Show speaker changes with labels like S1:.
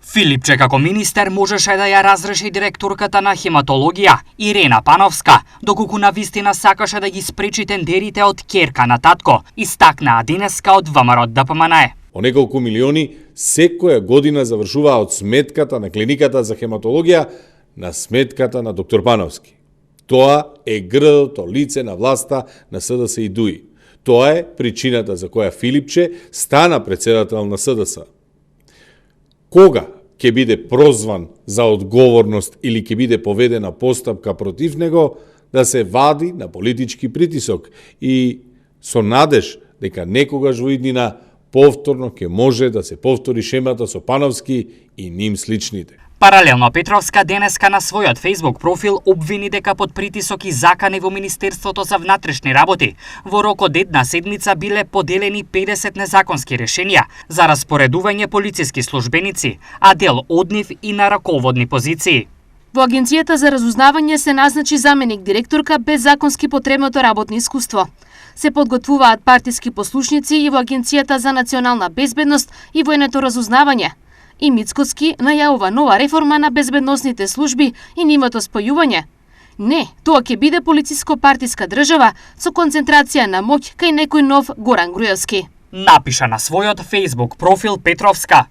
S1: Филипче како министер можеше да ја разреши директорката на хематологија Ирена Пановска, доколку навистина сакаше да ги спречи тендерите од ќерка на татко, истакнаа денеска од ВМРО ДПМНЕ.
S2: По неколку милиони секоја година завршуваа од сметката на клиниката за хематологија на сметката на доктор Пановски. Тоа е грдото лице на власта на СДС и ДУИ. Тоа е причината за која Филипче стана председател на СДС. Кога ќе биде прозван за одговорност или ќе биде поведена постапка против него, да се вади на политички притисок и со надеж дека некогаш во иднина повторно ќе може да се повтори шемата со Пановски и ним сличните.
S1: Паралелно Петровска денеска на својот Facebook профил обвини дека под притисок и закани во Министерството за внатрешни работи во рок од една седмица биле поделени 50 незаконски решенија за распоредување полициски службеници, а дел од нив и на раководни позиции.
S3: Во Агенцијата за разузнавање се назначи заменик директорка без законски потребното работно искуство. Се подготвуваат партиски послушници и во Агенцијата за национална безбедност и војното разузнавање. И Мицкоски најавува нова реформа на безбедносните служби и нивото спојување. Не, тоа ќе биде полициско-партиска држава со концентрација на моќ кај некој нов Горан Груевски.
S1: Напиша на својот Facebook профил Петровска.